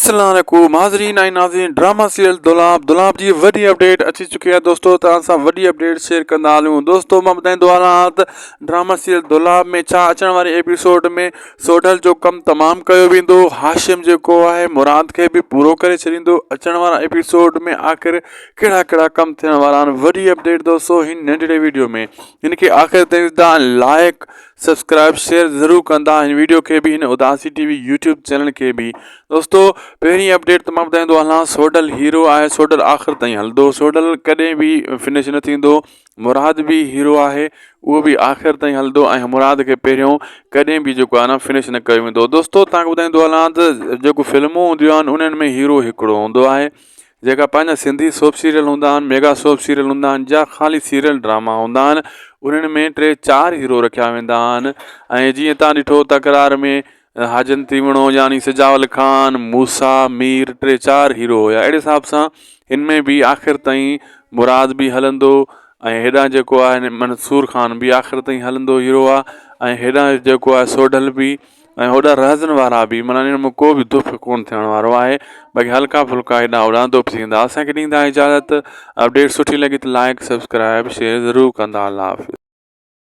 السلام عليڪم حاضرين ۽ ناظرين ڊراما سيريل دولاب دولاب جي وڏي اپڊيٽ اچي چڪي آهي دوستو توهان سان وڏي اپڊيٽ شيئر ڪندا هلون دوستو مان ٻڌائيندو هلان ته ڊراما سيريل دولاب ۾ ڇا اچڻ واري ايپيسوڊ ۾ سوڍل جو ڪم تمام ڪيو ويندو هاشم جيڪو آهي مراد کي به پورو ڪري ڇڏيندو اچڻ وارا ايپيسوڊ ۾ آخر ڪهڙا ڪهڙا ڪم ٿيڻ وارا آهن وڏي اپڊيٽ دوستو هن ننڍڙي ويڊيو ۾ هن کي آخر تائين ڏسندا لائڪ سبسڪرائب شيئر ضرور ڪندا هن ويڊيو کي به هن Udasi T V YouTube channel کي به دوستو پهرين اپڊيٽ ته مان ٻڌائيندو هلان سوڍل هيرو آهي سوڍل آخر تائين هلندو سوڍل ڪڏهن به فنش نه ٿيندو مراد به هيرو آهي اهو به آخر تائين هلندو ۽ مراد کي پهريون ڪڏهن به جيڪو آهي نه فنش نه ڪيو ويندو دوستو تان کي ٻڌائيندو هلان ته جيڪو فلمون هونديون آهن انهن ۾ هيرو هڪڙو هوندو آهي جيڪا پنهنجا سنڌي سوپ سيريل هوندا آهن ميگا سوپ سيريل هوندا آهن يا خالي سيريل ڊراما هوندا آهن انهن ۾ ٽي چار هيرو رکيا ويندا آهن ۽ جيئن تان ڏٺو تڪرار ۾ حاجن تيوڻو يعني سجاول خان موسيٰ مير ٽي چار هيرو هيا اهڙي حساب سان هن ۾ به آخر تائين مراد به هلندو ۽ هيڏانهن جيڪو آهي منصور خان به آخر تائين هلندو هيرو آهي ۽ هيڏانهن جيڪو آهي سوڍل به ۽ هوڏانهن رهزن وارا به معنيٰ انهن ۾ ڪو به دڦ ڪونه ٿيڻ وارو آهي باقي هلڪا ڦلڪا هيڏانهن هوڏانهن دڦ ٿيندا اسان کي ڏيندا اجازت اپڊيٽ سٺي لڳي ته لائڪ سبسڪرائب شيئر ضرور ڪندا الله حافظ.